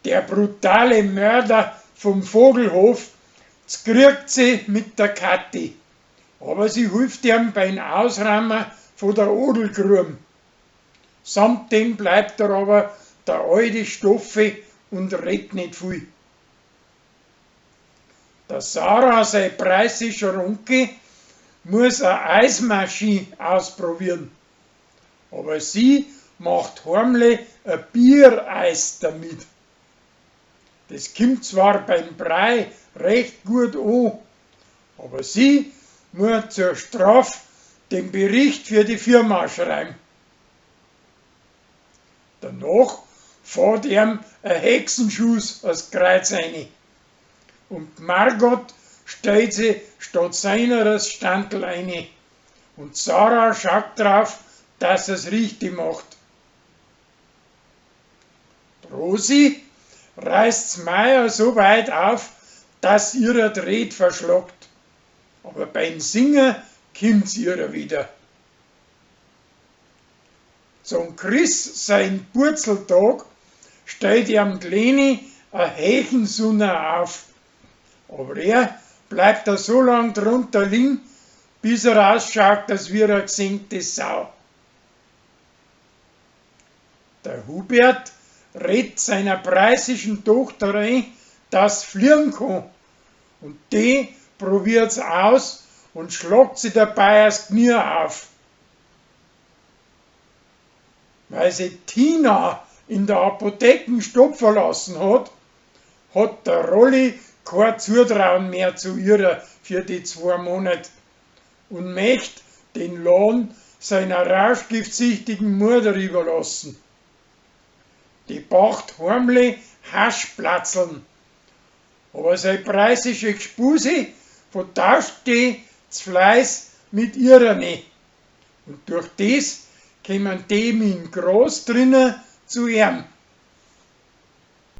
Der brutale Mörder vom Vogelhof, z'kriegt sie mit der Kathi. Aber sie hilft ihm beim Ausräumen von der Odelgruben. Samt dem bleibt er aber der alte Stoffe und redet nicht viel. Der Sarah, sein preußischer Onkel, muss eine Eismaschine ausprobieren. Aber sie macht heimlich ein Biereis damit. Das kommt zwar beim Brei recht gut an, aber sie muss zur Strafe den Bericht für die Firma schreiben. Danach fährt ihm ein Hexenschuss als Kreuz rein. Und Margot stellt sie statt seiner Standel ein. Und Sarah schaut drauf, dass er's richtig macht. Die Rosi reißt's Meier so weit auf, dass ihrer Red verschlagt. Aber beim Singen kommt's ihrer wieder. Zum Chris sein Purzeltag stellt ihm die Leni a Hechensunner auf. Aber er bleibt da so lang drunter liegen, bis er ausschaut, als wie er gesenkte Sau. Der Hubert redet seiner preußischen Tochter ein, dass fliegen kann. Und die probiert's aus und schlagt sie dabei das Knie auf. Weil sie Tina in der Apotheken stopfen lassen hat, hat der Rolli kein Zutrauen mehr zu ihrer für die 2 Monate und möcht den Lohn seiner rauschgiftsüchtigen Mutter überlassen. Die bacht heimlich Haschplatzeln. Aber seine preußische Gspusi vertauscht die z'Fleiß mit ihrer ne. Und durch das kommen die mit dem Gras drinnen zu ihm.